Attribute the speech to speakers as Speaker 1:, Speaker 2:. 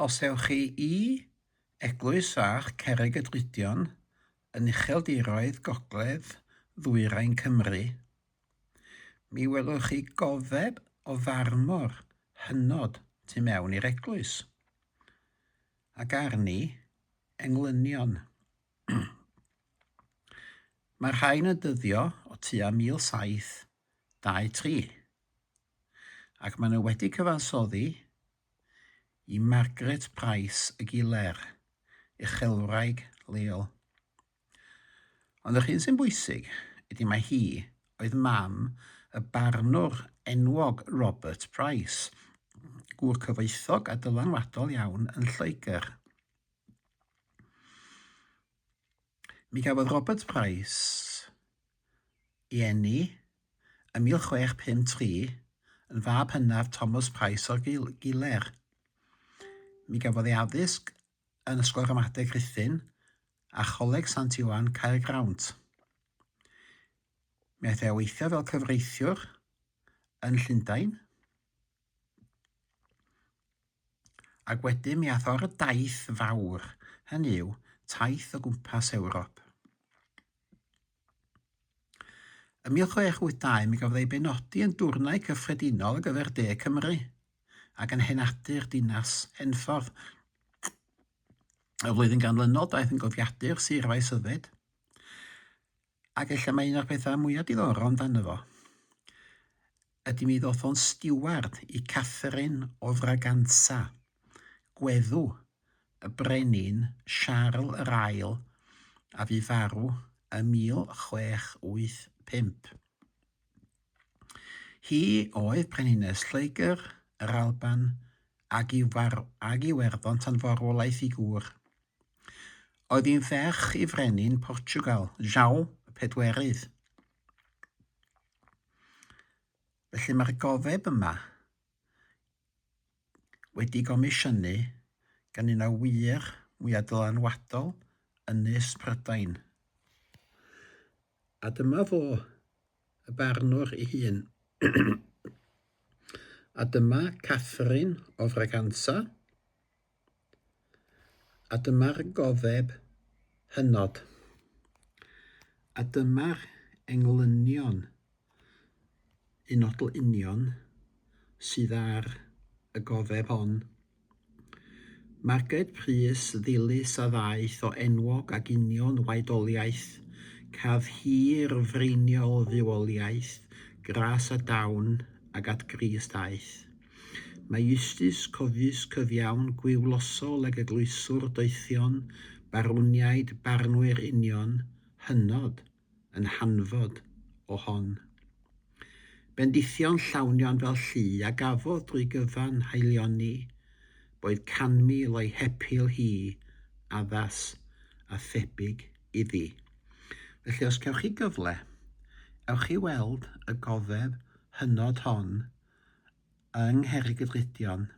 Speaker 1: Os ewch chi i Eglwys Fach Cerrig y Drudion yn ucheldiroedd gogledd ddwyrain Cymru, mi welwch chi gofeb o farmor hynod tu mewn i'r eglwys, ac arni englynion. Mae'r rhain yn dyddio o tua 1723, ac maen nhw wedi cyfansoddi i Margaret Price y Giler, uchelwraig leol. Ond yr hyn sy'n bwysig ydy mai hi oedd mam y barnwr enwog Robert Price, gŵr cyfoethog a dylanwadol iawn yn Lloegr. Mi gafodd Robert Price ei eni ym 1653 yn fab hynaf Thomas Price o'r Giler. Mi gafodd ei addysg yn Ysgol Ramadeg Rhuthun a Choleg Sant Ioan Caergrawnt. Mi aeth e weithio fel cyfreithiwr yn Llundain Ac wedyn mi ath o ar y daith fawr, hynny yw, taith o gwmpas Ewrop. Ym 1682 mi gafodd ei benodi yn dwrnai cyffredinol ar gyfer De Cymru ac yn henadur dinas Henffordd. Y flwyddyn ganlynol daeth yn gofiadur Sir Faesyfed Ac ella mai un o'r pethau mwyaf diddorol amdano fo ydy mi ddoth o'n stiward i Catherine o Fraganza, gweddw y brenin Siarl yr Ail a fu farw ym 1685. Hi oedd brenhines Lloegr, yr Alban ac Iwerddon tan farwolaeth ei gŵr. Oedd hi'n ferch i frenin Portiwgal, João y Pedwerydd. Felly mae'r gofeb yma wedi gomisiynu gan un o wir mwyaf dylanwadol Ynys Prydain. A dyma fo, y barnwr ei hun. A dyma Catherine o Fraganza. A dyma'r gofeb hynod. A dyma'r englynion unodl union sydd ar y gofeb hon. Marged Prys ddilys a ddaeth o enwog ag union waedoliaeth, cadd hir freiniol fywoliaeth, gras a dawn ag at Grist aeth. Mae ustus, cofius, cyfiawn, gwywlosol ag eglwyswr, doethion, barwniaid, barnwyr union, hynod, yn hanfod o hon. Bendithion llawnion fel llu a gafodd drwy gyfan haelioni, boed 100,000 o'i hepil hi, addas a thebyg iddi. Felly os cewch chi gyfle, ewch i weld y gofeb hynod hon yng Ngherrigydrudion.